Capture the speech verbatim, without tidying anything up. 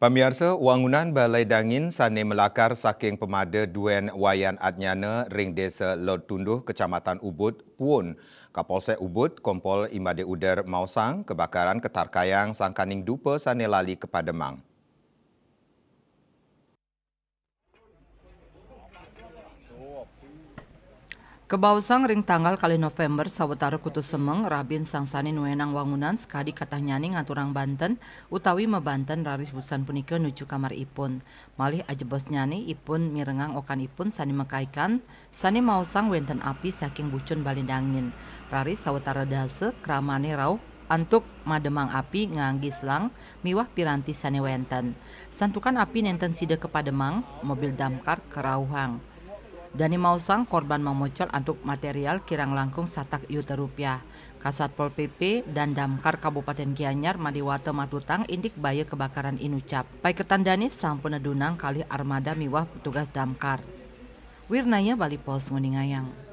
Pamiarsa, wangunan Balai Dangin sane malakar saking pamada duen Wayan Adnyana ring Desa Lod Tunduh, Kecamatan Ubud, puun. Kapolsek Ubud, Kompol Imade Uder maosang, kebakaran katarkayang sangkaning dupa sane lali kapademang. Kabaosang ring tanggal kalih November, sawatara Kutu Semeng, rabin sang sane nuenang wangunan sakadi katahnyaning ngaturang banten utawi mabanten raris wusan punika nuju kamaripun. Malih ajebosnyane ipun mirengang okanipun sane makaikan, sane maosang wenten api saking bucun Balai Dangin. Raris sawatara dasa kramane rauh antuk mademang api ngangge selang miwah piranti sane wenten. Santukan api nenten sida kapademang, mobil damkar karauhang. Dane maosang korban mamocel antuk material kirang langkung satak yuta rupiah. Kasatpol P P dan Damkar Kabupaten Gianyar madewata matutang indik baya kebakaran inucap. Paiketan dane sampun nedunang kalih armada miwah petugas damkar. Wirnaya, Bali Post, nguningayang.